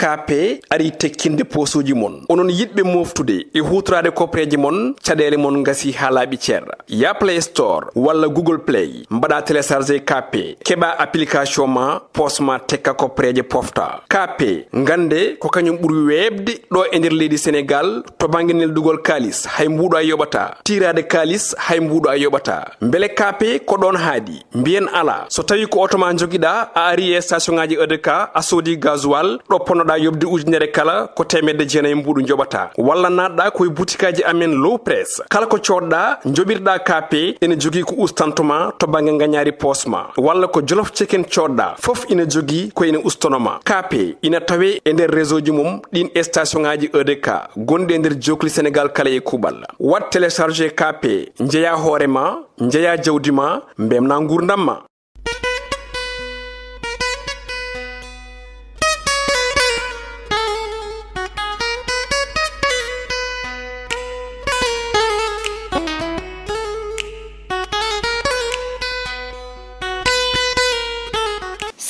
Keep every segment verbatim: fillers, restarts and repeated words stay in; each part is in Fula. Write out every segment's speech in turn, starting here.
K P ari tekkinde poosuuji mon. Onon yiɗɓe mooftude e huutoraade koppereeje mon, caɗeele mon ngasi haa laaɓi cer. Ya Play Store walla Google Play, mbaɗa télécharger K P, keɓa application ma, poos ma tekka koppereeje pofta. K P, ngannde ko kañum ɓuri weeɓde ɗo e nder leydi Senegaal to bannge neldugol kaalis, hay mbuuɗo a yoɓataa. Tiiraade kaalis, hay mbuuɗo a yoɓataa. Mbele K P ko ɗoon haaɗi? Mbiyen alaa. So tawii ko oto ma njogiɗaa, a ari e station ŋaaji E D K, a soodi gasoil, ɗo ponnoɗaa yoɓde ujunere kala, ko teemedde jeenayi mbuuɗu njoɓataa. Walla naatɗaa ko e butikaaji amen Low Press. Kala ko coodɗaa, njoɓirɗaa K P, ene jogii ko ustanto ma to bannge ngañaari poos ma. Walla ko Jolof Chicken coodɗaa, fof ina jogii ko ene ustono ma. K P ina tawee e nder réseau ji mum ɗiin e station ŋaaji E D K gonɗi e nder jookli Senegaal kala e kuuɓal. Waɗ télécharger K P, njeyaa hoore ma, njeyaa jawdi ma, mbemnaa nguurndam ma.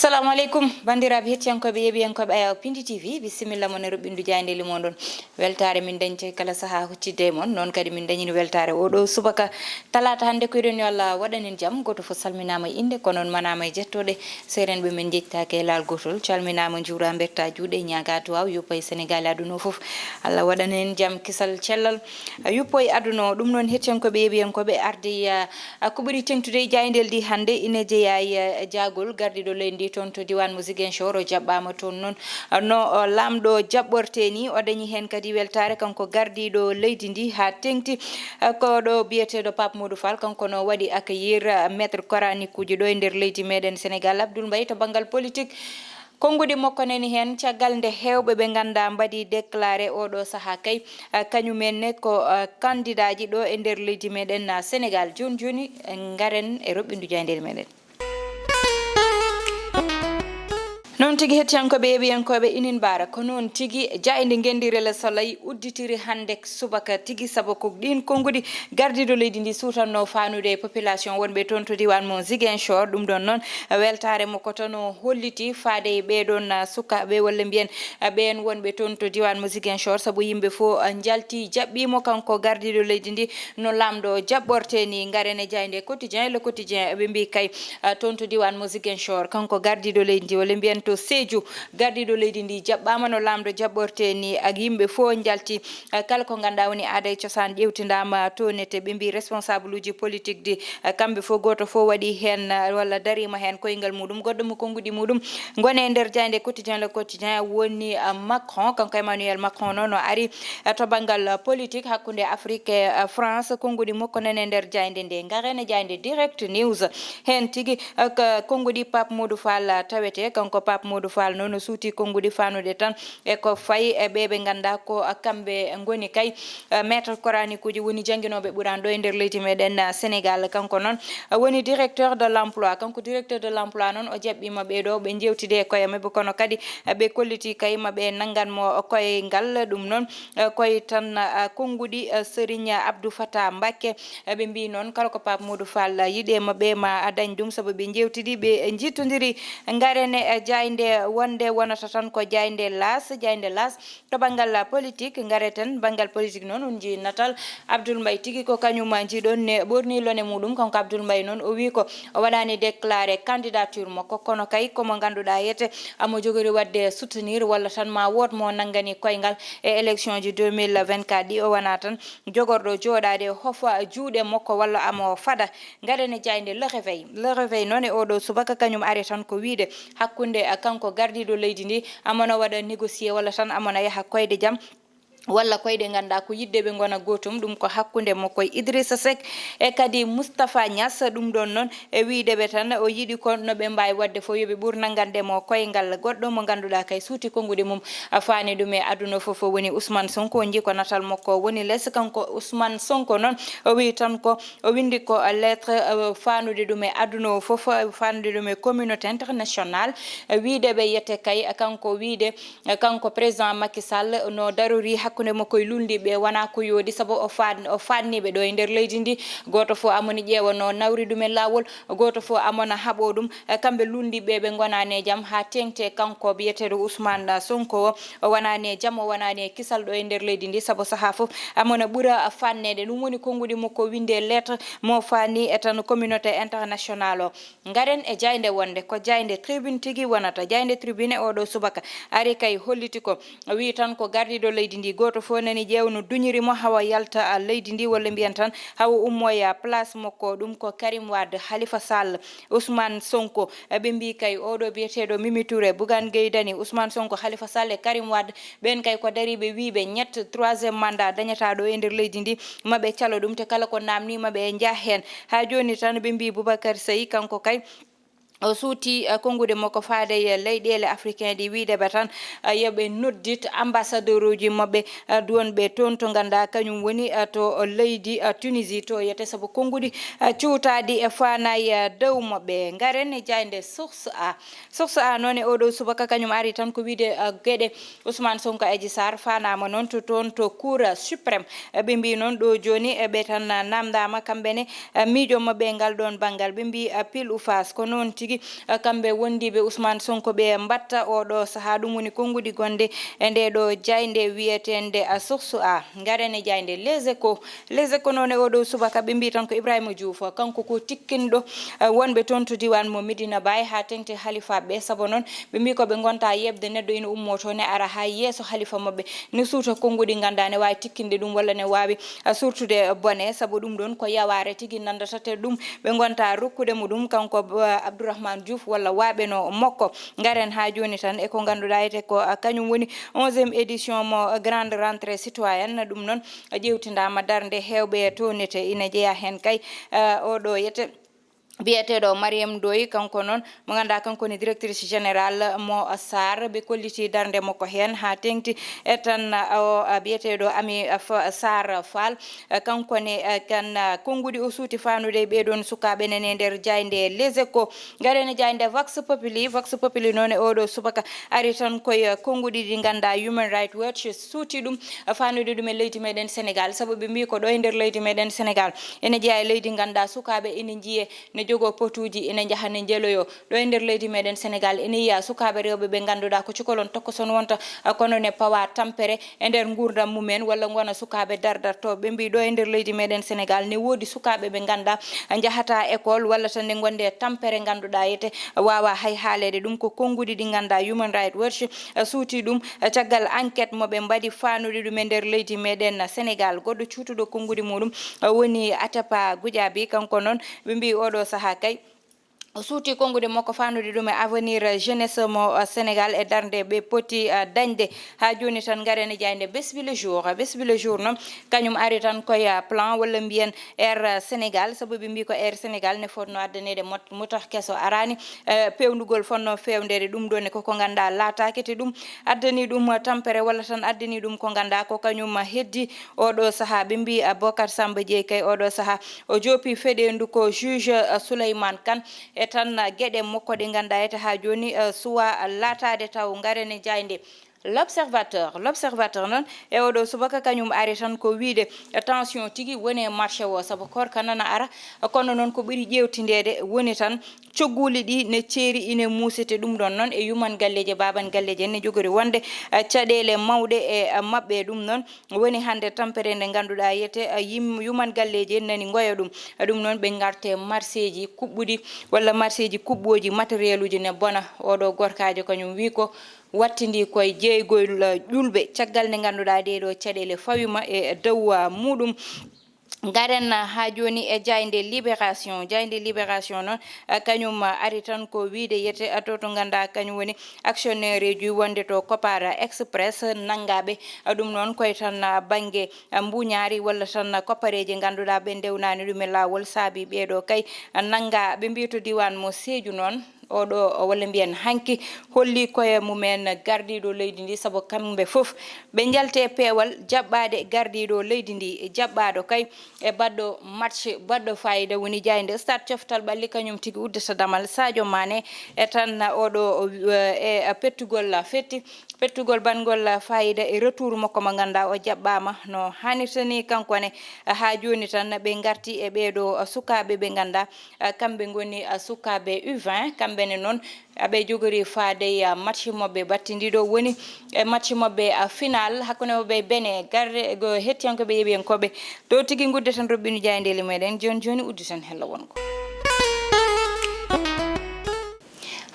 Salamu aleykum, banndiraaɓe hettiyankooɓe, yeeɓiyankooɓe Ayaw Pindi T V, bisimilla mon e roɓɓindu jaayndeeli mon ɗon. Weltaare min dañta kala sahaa huccitde e mon, noon kadi min dañini weltaare oo ɗoo subaka talaata hannde. Ko eɗen yo Allah waɗan en jam, gooto fof salminaama e innde, kono on manaama e jettooɗe. Seerenɓe men njettaaki e laal gootol, calminaama, njuuraa, mbertaa juuɗe, ñaagaa duwaaw, yuppa e Senegaal e aduna o fof. Allah waɗan en jam, kisal, cellal, yuppo e aduna o. Ɗum noon hettiyankooɓe, yeeɓiyankooɓe, arde, ah, ko ɓuri teŋtude e jaayndeeli ɗi hannde ina jeyaa e, eh, jaagol gardiiɗo leydi ndi toon to diiwaan mo Ziguinchor. O jaɓɓaama toon noon, eh, no, eh, laamɗo jaɓɓortee ni. O dañi heen kadi weltaare kanko gardiiɗo leydi ndi haa teŋti. Eh, ko ɗo biyeteeɗo Pape Modou Fall, kanko no waɗi accueillir, eh, maître coranique uji ɗo e nder leydi meɗen Senegaal. Abdoul Mbaye, to banngal politik, konnguɗi makko nani heen caggal nde heewɓe ɓe nganndaa mbaɗi déclaré oo ɗoo sahaa kay, eh, kañum en ne ko, eh, kandidaaji ɗo e nder leydi meɗen, eh, Senegaal. Jooni jooni, eh, ngaren e roɓɓindu jaayndeeli meɗen. Noon tigi, hettiyankooɓe, yeeɓiyankooɓe, inin mbaara ko noon tigi, jaaynde ngenndi Relais Soleil udditiri hannde subaka tigi, sabu ko ɗiin konnguɗi gardiiɗo leydi ndi suutannoo faanude e population wonɓe toon to diiwaan mo Ziguinchor. Ɗum ɗoon noon, weltaare makko tan o holliti faade e ɓee ɗoon, ah, sukaaɓe, walla mbiyen, ah, ɓeen wonɓe toon to diiwaan mo Ziguinchor, sabu yimɓe fof, ah, njalti, jaɓɓii mo kanko gardiiɗo leydi ndi no laamɗo jaɓɓortee ni. Ngaren e jaaynde Quotidien, Le Quotidien, ɓe mbii kay, ah, toon to diiwaan mo Ziguinchor, kanko gardiiɗo leydi ndi, walla mbiyen to Sédhiou, gardiiɗo leydi ndi jaɓɓaama no laamɗo jaɓɓortee ni, ak yimɓe fof njalti. Eh, kala ko ngannduɗaa woni aada e cosaan ƴeewtindaama toon ne, te ɓe mbii responsable uji politique ɗi, eh, kamɓe fof gooto fof waɗi heen, eh, walla dariima heen koyngal muɗum. Goɗɗo mo konnguɗi muɗum ngoni e nder jaaynde Quotidien, Le Quotidien, woni, eh, Macron. Kanko Emmanuel Macron noon o ari, eh, to banngal, eh, politique hakkunde Afrique e, eh, France. Konnguɗi makko nani e nder jaaynde nde. Ngaren e jaaynde Direct News. Heen tigi, eh, ko konnguɗi Pape Modou Fall, eh, tawetee. Kanko Pape Modou Fall noon o suuti konnguɗi faanude tan e ko fayi e ɓee ɓe ngannduɗaa ko kamɓe ngoni kay, eh, maître coranique uji, woni jannginooɓe Quraan ɗo e nder leydi meɗen, eh, Senegaal. Kanko noon, eh, woni directeur de l'emploi. Kanko directeur de l'emploi noon o jaɓɓiima ɓee ɗo, ɓe njeewtidi e koye maɓɓe, kono kadi, eh, ɓe kolliti kay ma ɓe nanngan mo koyngal. Ɗum noon, eh, koye tan, eh, konnguɗi, eh, Serigne Abdou Fatah Mbacké. Eh, ɓe mbii noon kala ko Pape Modou Fall yiɗi e maɓɓe ma a dañ ɗum, sabu ɓe njeewtidi, ɓe njittondiri. Ngaren e, eh, jaaynde wonde wonata tan ko jaaynde L'As, jaaynde L'As. To banngal politique, ngareten banngal politique noon, on njii natal Abdoul Mbaye tigi, ko kañum njiiɗon ne ɓorni lone muɗum. Kanko Abdoul Mbaye noon, o wii ko o waɗaani déclaré candidature makko, kono kay ko mo ngannduɗaa yete amo jogori waɗde soutenir walla tan ma wood mo nanngani koyngal e élection ji deux mille vingt-quatre ɗi. O wonaa tan jogorɗo jooɗaade hofa juuɗe makko walla amo faɗa. Ngaren e jaaynde Le Réveil. Le Réveil noon e oo ɗoo subaka kañum ari tan ko wiyde hakkunde, eh, kanko gardiiɗo leydi ndi, amono waɗa négocier walla tan amono yaha koyɗe jam, walla koyɗe ngannduɗaa ko yiɗde ɓe ngona gootum, ɗum ko hakkunde makko e Idrissa Seck e kadi Moustapha Niass. Ɗum ɗoon noon e wiyde ɓe tan o yiɗi ko no ɓe mbaawi waɗde fof yo ɓe ɓur nanngande mo koyngal. Goɗɗo mo ngannduɗaa kay suuti konnguɗi mum, a faani ɗum e aduna fof, woni Ousmane Sonko. On njii ko natal makko woni les. Kanko Ousmane Sonko noon o wii tan ko o winndi ko lettre, eh, faanude ɗum e aduna o fof, eh, faanude ɗum e communauté internationale, eh, wiyde ɓe yete kay, eh, kanko wiyde, eh, kanko président Macky Sall no darori hakkunde makko e luulndiiɓe wonaa ko yooɗi, sabu o faad-, o faadnii ɓe ɗo e nder leydi ndi. Gooto fof amoni ƴeewa no nawri ɗum e laawol, gooto fof amona haɓo ɗum. Eh, kamɓe luulndiiɓe ɓe ngonaani e jam haa teeŋti e kanko biyeteeɗo Ousmane Sonko o, o wonaani e jam, o wonaani e kisal ɗo e nder leydi ndi, sabu sahaa fof amona ɓura faadneede. Ɗum woni konnguɗi makko winde lettre mo faani e tan communauté internationale o. Ngaren e jaaynde wonde ko jaaynde tribune tigi wonata. Jaaynde tribune e oɗo subaka ari kay holliti ko, o wii tan ko gardiiɗo leydi ndi gooto fof nani ƴeew no duñiri mo hawa yalta, a, leydi ndi, walla mbiyen tan hawa ummoya place makko. Ɗum ko Karim Wade, Khalifa Sall, Ousmane Sonko. E, ɓe mbii kay oɗo biyeteeɗo Mimi Touré, Bougane Gueye Dany, Ousmane Sonko, Khalifa Sall e Karim Wade, ɓeen kay ko dariiɓe wiiɓe ñett troisième mandat dañataa ɗo e nder leydi ndi, maɓe calo ɗum, te kala ko naamniima ɓe e njah heen. Haa jooni tan ɓe mbii Boubacar Seye, kanko kay, o suuti, eh, konnguɗi makko faade e leyɗeele africain ɗi, wiide ɓe tan, eh, yo ɓe noddit ambassadeur uji maɓɓe, eh, duwonɓe toon to ngannduɗaa kañum woni, eh, to leydi, eh, Tunisie to yete, sabu konnguɗi, eh, cuutaaɗi e faanaay, eh, dow maɓɓe. Ngaren e jaaynde Source A. Source A noon e oɗo subaka kañum ari tan ko wiide, eh, geɗe Ousmane Sonko, Adji Sarr faanaama noon to toon to Cour suprême. Eh, ɓe mbii noon ɗo jooni, eh, ɓe tan, eh, naamndaama kamɓe ne, eh, miijo maɓɓe e ngal ɗoon banngal. Ɓe mbii, eh, pile ou face. Ko noon tigi, eh, kamɓe wondiiɓe Ousmane Sonko ɓe mbaɗta oɗo sahaa. Ɗum woni konnguɗi gonɗe e nde ɗo jaaynde wiyeteende, eh, Source A. Ngaren e jaaynde Les Échos. Les Échos noon e oɗo subaka ɓe mbii tan ko Ibrahima Diouf, kanko ko tikkinɗo, eh, wonɓe toon to diiwaan mo Medina Baye haa teeŋti halifaaɓe ɓe, sabu noon ɓe mbii ko ɓe ngonta yeɓde neɗɗo ina ummoo toon ne ara haa yeeso halifa maɓɓe, ne suuta konnguɗi ngannduɗaa ne waawi tikkinde ɗum walla ne waawi, eh, suurtude bone, sabu ɗum ɗoon ko yawaare tigi nanndata, te ɗum ɓe ngonta rokkude mo ɗum kanko, eh, Abdourahmane Diouf walla waaɓe no makko. Ngaren haa jooni tan e ko ngannduɗaa ete ko, eh, kañum woni onzième édition mo grande rentrée citoyenne. Ɗum noon ƴeewtindaama darnde heewɓe e toon ete ina jeyaa heen kay, eh, oɗo yete biyeteeɗo Mariam Ndoye, kanko noon mo ngannduɗaa kanko woni directrice générale mo Sarr. Ɓe kolliti darnde makko heen haa teeŋti e tan o, eh, biyeteeɗo Ami, eh, F-, Sarr Fall, eh, kanko ne, eh, kan, eh, konnguɗi o suuti faanude e ɓee ɗoon sukaaɓe nene e nder jaaynde Les Échos. Ngaren e jaaynde Vox Populi. Vox Populi noon e oɗo subaka ari tan koye konnguɗi ɗi ngannduɗaa Human Rights Watch suuti ɗum, faanude ɗum e leydi meɗen Sénégal, sabu ɓe mbii ko ɗo e nder leydi meɗen Sénégal ene jeyaa e leydi ngannduɗaa sukaaɓe ene njiyee ne jogoo potuuji, ene njaha ne njeloyoo. Ɗo e nder leydi meɗen Sénégal ene yiyaa sukaaɓe rewɓe ɓe ngannduɗaa ko cukalon tokkoson wonta, kono ne pawa tampere e nder nguurndam mumen walla ngona sukaaɓe dardartooɓe. Ɓe mbii ɗo e nder leydi meɗen Sénégal ne woodi sukaaɓe ɓe ngannduɗaa njahata école walla tan nde ngonde e tampere ngannduɗaa yete waawa hay haaleede. Ɗum ko konnguɗi ɗi ngannduɗaa Human Rights Watch, eh, suuti ɗum, eh, caggal enquête mo ɓe mbaɗi faanude ɗum e nder leydi meɗen Sénégal. Goɗɗo cuutuɗo konnguɗi muɗum, eh, woni Atepa Goudiaby, kanko noon ɓe mbii oɗo sahaa kay o suuti konnguɗi makko faanude ɗum e avenir jeunesse mo, eh, Sénégal e darnde ɓe poti, eh, dañde. Haa jooni tan ngaren e jaaynde Bés Bi Le Jour. Bés Bi Le Jour noon kañum ari tan koye, eh, plan walla mbiyen Air Sénégal, sabu ɓe mbii ko Air Sénégal ne fotno addaneede mot-, mota keso araani, eh, peewnugol fotno feewndere ɗum ɗoon ne koko ngannduɗaa laataaki, te ɗum addani ɗum tampere walla tan addani ɗum ko ngannduɗaa ko kañum heddi oɗo sahaa. Ɓe mbii, eh, Bocar Samba Dièye kay oɗo sahaa o joopi feɗeendu ko juge, eh, Souleymane Kane e tan, eh, geɗe makko ɗe ngannduɗaa ete haa jooni, eh, suwa laataade taw. Ngaren e jaaynde L'Observateur. L'Observateur noon e oɗo subaka kañum ari tan ko wiide tension tigi woni e marché o, sabu korka nana ara, kono noon ko ɓuri ƴeewtindeede woni tan cogguuli ɗi ne ceeri ine muusete. Ɗum ɗoon noon e yuman galleeji e baaban galleeji en ne jogori wonde, eh, caɗeele mawɗe e, eh, maɓɓe. Ɗum noon woni hannde tampere nde ngannduɗaa yete, eh, yim-, yuman galleeji en nani ngoya ɗum. Ɗum noon ɓe ngarte marché ji kuɓɓuɗi walla marché ji kuɓɓooji matériel uji ne bona. Oɗo gorkaajo kañum wii ko wattindi koye jeygol, eh, ƴulɓe, caggal nde ngannduɗaa ɗee ɗoo caɗeele fawima e dow, ah, muɗum. Ngaren, ah, haa jooni e jaaynde Libération. Jaaynde Libération noon, ah, kañum, ah, ari tan ko wiide yete, ah, to, to ngannduɗaa kañum woni actionnaire uji wonde to Kopar Express nanngaaɓe, ah, ɗum noon koye tan, ah, bannge, ah, mbuñaari walla tan, ah, koppareeji ngannduɗaa ɓe ndewnaani ɗum e laawol saabi ɓee ɗoo kay, ah, nanngaa. Ɓe mbii to diiwaan mo Sédhiou noon, oɗo, walla mbiyen hanki, holli koye mumen gardiiɗo leydi ndi, sabu kamɓe fof ɓe njalte peewal jaɓɓaade gardiiɗo leydi ndi, jaɓɓaaɗo kay e baɗɗo match baɗɗo fayida woni jaaynde Stade Coftal Ɓalli, kañum tigi uddata damal Sadio Mané e tan oɗo, e pettugol fetti. Pettugol bangol, ah, fayida e retour makko mo ngannduɗaa o jaɓɓaama no haanirta ni kanko ne, ah, haa jooni tan ɓe ngarti e ɓeeɗo, ah, sukaaɓe ɓe ngannduɗaa, ah, kamɓe ngoni, ah, sukaaɓe U vingt, kamɓe ne noon, ah, ɓe jogori faade, ah, match maɓɓe battindiiɗo woni e match maɓɓe, ah, final hakkunde maɓɓe e Benin. Garde go hettiyankooɓe yeɓiyankooɓe ɗo tigi ngudde tan roɓɓinu jaayndeeli meɗen jooni jooni udditen hello wongo.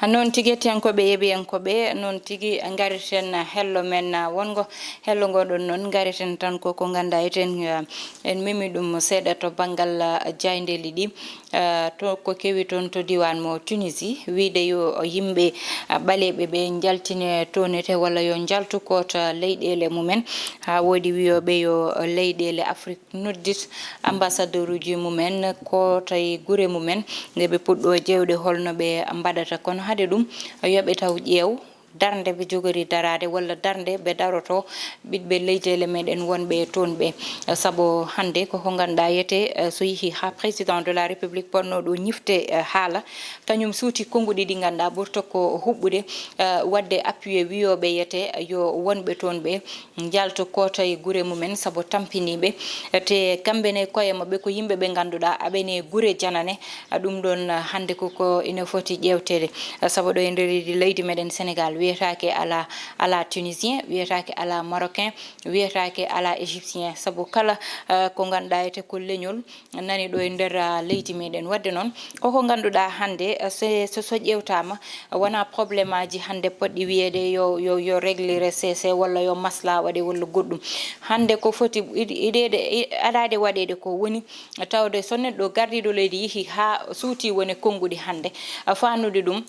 Noon tigi, hettiyankooɓe, yeeɓiyankooɓe, noon tigi ngariten hello men wongo. Hello ngoɗon noon ngariten tan ko, ko ngannduɗaa eten, eh, en memi ɗum seeɗa to banngal, eh, jaayndeeli ɗi. Eh, to ko kewi toon to diiwaan mo Tunisie, wiyde yo yimɓe, eh, ɓaleeɓe ɓe njaltine toon ete walla yo njaltu koota leyɗeele mumen. Haa woodi wiyooɓe yo leyɗeele Afrik noddit ambassadeur uji mumen, koota e gure mumen, nde ɓe puɗɗoo ƴeewde holno ɓe mbaɗata. Kono hade ɗum, yo ɓe taw ƴeew darnde ɓe jogori daraade walla darnde ɓe darotoo ɓiɓɓe leyɗeele meɗen wonɓe toon ɓe. Sabu hannde ko ko ngannduɗaa yete, eh, so yehi haa président de la République potnoo ɗo ñifde, eh, haala, kañum suuti konnguɗi ɗi ngannduɗaa ɓurta ko huɓɓude, eh, waɗde appuyé wiyooɓe yete yo wonɓe toon ɓe njalto koota e gure mumen sabu tampiniiɓe. Te kamɓe ne koye maɓɓe ko yimɓe ɓe ngannduɗaa aɓe ne gure janane. Ɗum ɗoon, ah, hannde ko, ko ina foti ƴeewteede. Ah, sabu ɗo e nder leydi meɗen Sénégal wiyetaake alaa, alaa Tunisien, wiyetaake alaa Marocain, wiyetaake alaa Égyptien. Sabu kala, ah, ko ngannduɗaa ete ko leñol nani ɗo e nder, ah, leydi meɗen. Waɗde noon, koko ngannduɗaa hannde, ah, so, so, so ƴeewtaama, ah, wonaa problème aji hannde potɗi wiyeede yo, yo, yo réglire C C walla yo masla waɗe walla goɗɗum. Hannde ko foti iɗ-, iɗeede, i-, aɗaade waɗeede ko woni tawde so neɗɗo gardiiɗo leydi yehi haa suuti woni konnguɗi hannde, ah, faanude ɗum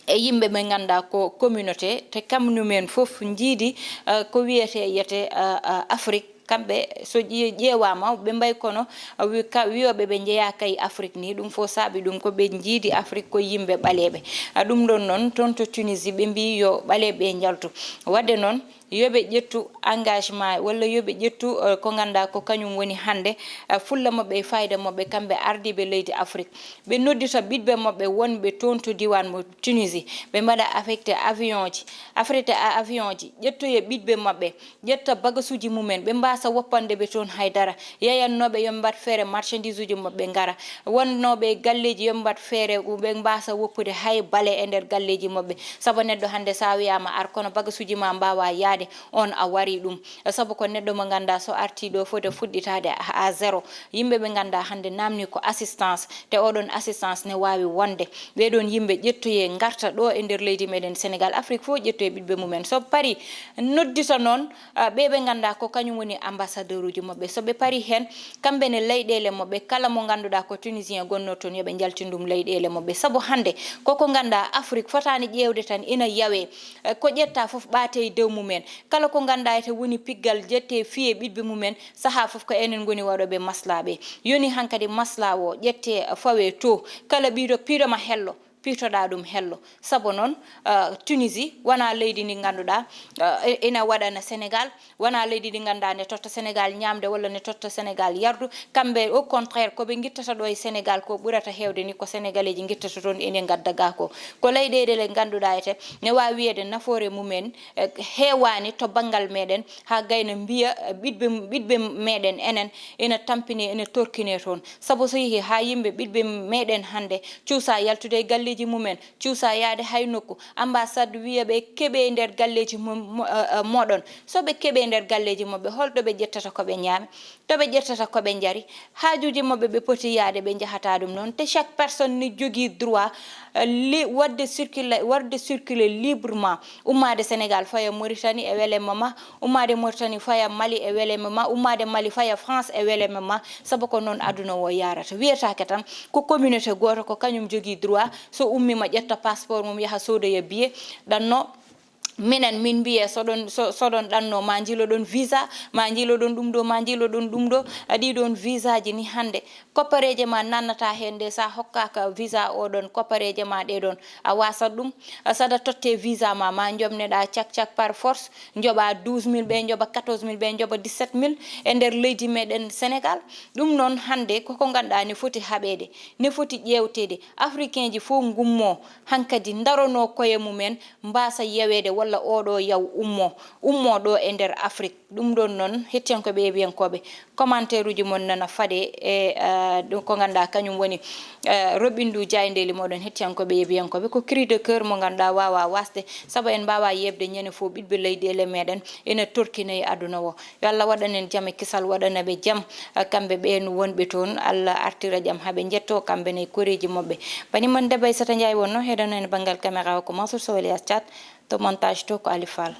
e yimɓe ɓe ngannduɗaa ko communauté, te kamɗum en fof njiidi, ah, ko wiyetee yete, ah, ah, Afrik. Kamɓe so ƴe-, ƴeewaama, ɓe mbayi kono, ah, wi-, ka-, wiyooɓe ɓe njeyaa kay Afrik ni, ɗum fof saabi ɗum ko ɓe njiidi Afrik ko yimɓe ɓaleeɓe. Ah, ɗum ɗoon noon, toon to Tunisie, ɓe mbii yo ɓaleeɓe ɓe njaltu. Waɗde noon, yo ɓe ƴettu engagement walla yo ɓe ƴettu, eh, ko ngannduɗaa ko kañum woni hannde, eh, fulla maɓɓe e fayda maɓɓe, kamɓe ardiiɓe leydi Afrik. Ɓe noddita ɓiɓɓe maɓɓe wonɓe toon to diiwaan mo Tunisie. Ɓe mbaɗa affecté avion ji, affrété a-, avion ji, ƴettoye ɓiɓɓe maɓɓe, ƴetta bagasuuji mumen, ɓe mbaasa woppande ɓe toon hay dara. Yeyannooɓe yo ɓe mbaɗ feere marchandise uji maɓɓe ngara. Wonnooɓe e galleeji yo ɓe mbaɗ feere, ɓe mbaasa woppude hay bale e nder galleeji maɓɓe. Sabu neɗɗo hannde so a wiyaama ar kono bagasuuji ma mbaawa yahde, oon a warii ɗum. Sabu ko neɗɗo mo ngannduɗaa so artii ɗo foti fuɗɗitaade à, à zéro. Yimɓe ɓe ngannduɗaa hannde naamnii ko assistance, te oɗon assistance ne waawi wonde. Ɓee ɗoon yimɓe ƴettoyee ngarta ɗo e nder leydi meɗen Sénégal, Afrik fof ƴettoyee ɓiɓɓe mumen. So parii noddita noon, ah, ɓee ɓe ngannduɗaa ko kañum woni ambassadeur uji maɓɓe. So ɓe parii heen, kamɓe ne leyɗeele maɓɓe, kala mo ngannduɗaa ko Tunisien gonnoo toon, yo ɓe njaltin ɗum leyɗeele maɓɓe. Sabu hannde koko ngannduɗaa Afrik fotaani ƴeewde tan ina yawee. Eh, ko ƴetta fof ɓaate e dow mumen. Kala ko ngannduɗaa ete woni piggal ƴette fiye ɓiɓɓe mumen, sahaa fof ko enen ngoni waɗooɓe maslaa ɓe. Yoni hankadi maslaa o ƴette fawe to. Kala ɓiiɗo piiɗoma hello, piitoɗaa ɗum hello. Sabu noon, ah, Tunisie wonaa leydi ndi ngannduɗaa, ah, e-, ina waɗana Sénégal, wonaa leydi ndi ngannduɗaa ne totta Sénégal ñaamde walla ne totta Sénégal yardu. Kamɓe, au contraire, ko ɓe ngittata ɗo e Sénégal ko ɓurata heewde ni ko Sénégalais ji ngittata toon ene ngadda ga ko. Ko leyɗeele ɗe ngannduɗaa ete ne waawi wiyeede nafoore mumen, eh, heewaani to banngal meɗen, haa gayna mbiya, eh, ɓiɗɓe, ɓiɗɓe meɗen enen ina tampine, ina torkine toon. Sabu so yehi haa yimɓe ɓiɗɓe meɗen hannde cuusa yaltude e galleeji mumen, cuusa yahde hay nokku, ambassade wiya ɓe keɓe nder galleeji mum, mo-, eh, eh, moɗon. So ɓe keɓe nder galleeji maɓɓe, holɗo ɓe ƴettata ko ɓe ñaami? To ɓe ƴettata ko ɓe njari, haajuuji maɓɓe ɓe poti yahde, ɓe njahataa ɗum noon. Te chaque personne ne jogii droit, eh, li-, waɗde circula-, waɗde circuler librement, ummaade Sénégal faya Mauritanie e welemma ma, ummaade Mauritanie faya Mali e welemma ma, ummaade Mali faya France e welemma ma, sabu ko noon aduna o yahrata. Wiyetaake tan ko communauté gooto ko kañum jogii droit, so ummiima ƴetta passeport mum yaha soodoya billet, ɗanno. Minen min mbiyee soɗon, so, soɗon ɗanno ma njiloɗon visa, ma njiloɗon ɗum ɗo, ma njiloɗon ɗum ɗo, a ɗii ɗoon visaaji ni hannde, koppareeje ma nannata heen nde, so a hokkaaka visa oɗon, koppareeje ma ɗe ɗoon, a wasat ɗum, saɗa totte visa ma, ma njomneɗa cak cak par force, njoɓa douze mille, ɓe njoɓa quatorze mille, ɓe njoɓa dix-sept mille e nder leydi meɗen Sénégal. Ɗum noon hannde koko ngannduɗaa ne foti haɓeede, ne foti ƴeewteede, Africain ji fof ngummo hankadi ndarono koye mumen, mbaasa yeweede Walla oɗo yaw ummo, ummo ɗo e nder Afrik. Ɗum ɗon noon, hettiyankooɓe, yeeɓiyankooɓe, commentaire uji mon nana faɗe e, eh, ɗum ko ngannduɗaa kañum woni, eh, roɓindu jaayndeeli mooɗon, hettiyankooɓe, yeeɓiyankooɓe. Ko cri de cœur mo ngannduɗaa waawaa waasde, sabu en mbaawaa yeeɓde ñande fof ɓiɓɓe leydi e le meɗen ene torkina e aduna o. Yo Allah waɗan en jam e kisal, waɗana ɓe jam, eh, kamɓe ɓeen wonɓe toon. Allah artira jam haa ɓe njettoo kamɓe ne e koreeji maɓɓe. Bani mon debbo Aissata Ndiaye wonno, heɗono en banngal caméra o ko Mansour Sow Elias Thiat, to montage to ko Ali Fall.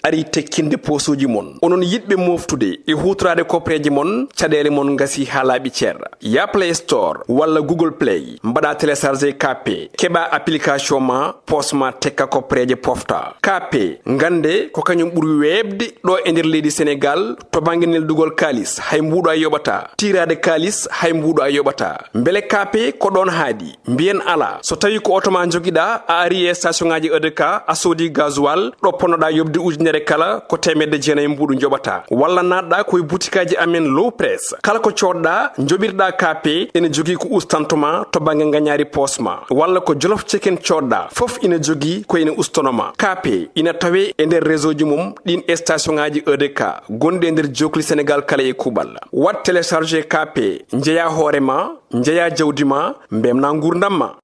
Ari tekkinde poosuuji mon. Onon yiɗɓe mooftude e huutoraade kopreeje mon, caɗeele mon ngasi haa laaɓi cer. Yah Play Store walla Google Play, mbaɗa télécharger K P, keɓa application ma, poos ma tekka kopreeje pofta. K P, ngannde ko kañum ɓuri weeɓde ɗo e nder leydi Senegaal to bannge neldugol kaalis, hay mbuuɗo a yoɓataa. Tiiraade kaalis, hay mbuuɗo a yoɓataa. Mbele K P ko ɗoon haaɗi? Mbiyen alaa. So tawii ko oto ma njogiɗaa, a arii e station ŋaaji E D K, a soodii gasoil, ɗo ponnoɗaa yoɓde ujunere kala, ko teemedde jeenayi mbuuɗu njoɓataa. Walla naatɗaa ko e butikaaji amen Low Press. Kala ko coodɗaa, njoɓirɗaa K P, ene jogii ko ustanto ma to bannge ngañaari poos ma. Walla ko Jolof Chicken coodɗaa, fof ina jogii ko ene ustono ma. K P ina tawee e nder réseau ji mum ɗiin e station ŋaaji E D K gonɗi e nder jookli Senegaal kala e kuuɓal. Waɗ télécharger K P, njeyaa hoore ma, njeyaa jawdi ma, mbeltinaa nguurndam ma.